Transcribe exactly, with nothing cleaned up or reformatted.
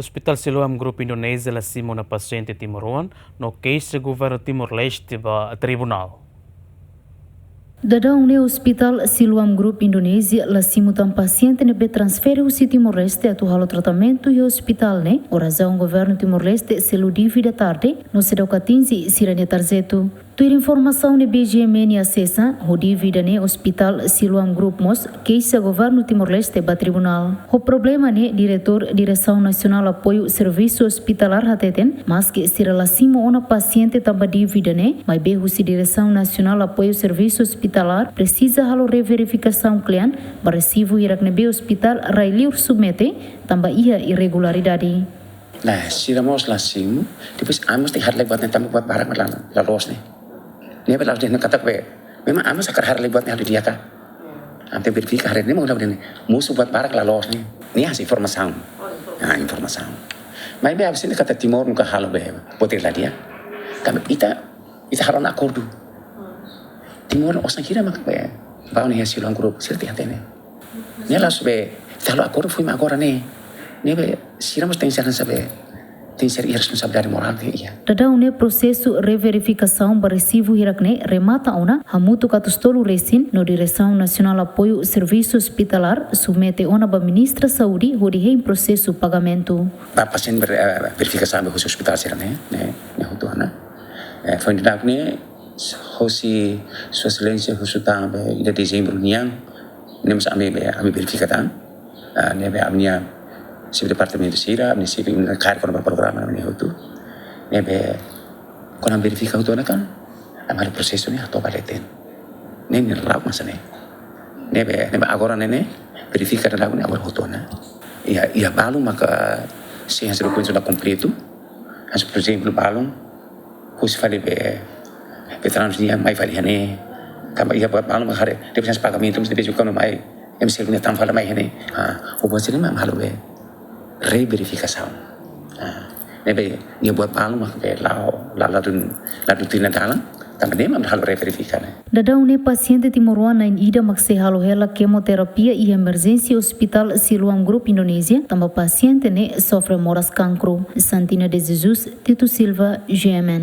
Hospital Siloam Group Indonézia la simu ona pasiente timoroan no keixa governu Timor-Leste ba tribunál. Daudaun ne'e Hospital Siloam Group Indonézia la simu tan pasiente ne'ebé transfere husi Timor-Leste atu halo tratamentu iha hospital ne'e, ho razaun governu Timor-Leste selu dívida tarde no seidauk atinje sira-nia tarjetu. Tuir informasaun ne'ebé GMN asesa, ho dívida ne'e Hospital Siloam Group mós keixa governu Timor-Leste ba tribunál. Ho problema ne'e, diretór Diresaun Nasionál Apoiu Servisu Ospitalar hateten, maske sira la simu ona pasiente tanba dívida ne'e, maibé husi Diresaun Nasionál Apoiu Servisu Ospitalar presiza halo reverifikasaun kle'an ba resibu hirak ne'ebé ospitál rai-liur submete tanba iha irregularidade. Nah, sira mós la simu, depois ami mós tenke haree lai buat ne'e tanba buat barak la, la loos ne'e. Ne'ebé la loos ne'e katak be, memang ami mós hakarak haree lai buat ne'e halo di'ak ka. Ami tenke verifika haree ne'e mau ne'e. Mosu buat barak la loos ne'e. Ne'e hasil informasaun. Ah, informasaun. Maibé ami sente katak Timor nunka halo be buat la di'ak. Tanba ita, ita halo ona akordu. Timor osan hira mak be, bá ona iha Siloam Group, sira tenke hatene. Ne'e la'ós be, ita halo akordu foin mak agora ne'e. Ne'ebé, sira mós tenke ser sabe, tenke ser iha responsabilidade morál ke iha. Daudaun ne'e prosesu reverifikasaun ba resibu hirak ne'e remata ona, hamutuk atus tolu resin, no Diresaun Nasionál Apoiu Servisu Ospitalar submete ona ba Ministra Saúde hodi hein prosesu pagamentu. Ba pasiente ver-, eh, verifikasaun ba husi ospitál sira ne'e, ne'e, ne'e hotu ona. Eh, foin daudauk ne'e, hosi Sua Exelénsia husu tan be ida dezembru nian, ne'e mós ami be, ami verifika tan. Ah, ne'ebé ami-nia xefe departamentu sira, ami-nia xefe ne'e kaer kona-ba programa ne'e hotu. Ne'ebé, kuandu ami verifika hotu ona kan, ami halo prosesu ne'e hato'o ba leten. Ne'e, ne'e la'o masa ne'e. Ne'ebé, ne'ebé agora ne'e, ne'e, verifika daudaun ne'e agora hotu ona. Iha, iha balun maka sei hanesan dokumentu la kompletu. Hanesan, por ezemplu, balun, husi fali be, veteranus nian mai fali iha ne'e. Tanba iha buat balun mak haree, depois hanesan pagamentu, mas depois kuandu mai, M C L ne'e tan fali mai iha ne'e. Ah, ho buat sira-ne'e mak halo be, reverifikasaun. Ah, ne'ebé, nia buat balun mak be la'o, la, la dun, la dun tinan dalan, tanba ne'e mak halo reverifika ne'e. Daudaun ne'e pasiente timoroan na'in ida mak sei halo hela kemoterapia iha emerjénsia Hospital Siloam Group Indonézia, tanba pasiente ne'e sofre moras kankru. Santina de Jesus, Tito Silva, GMN.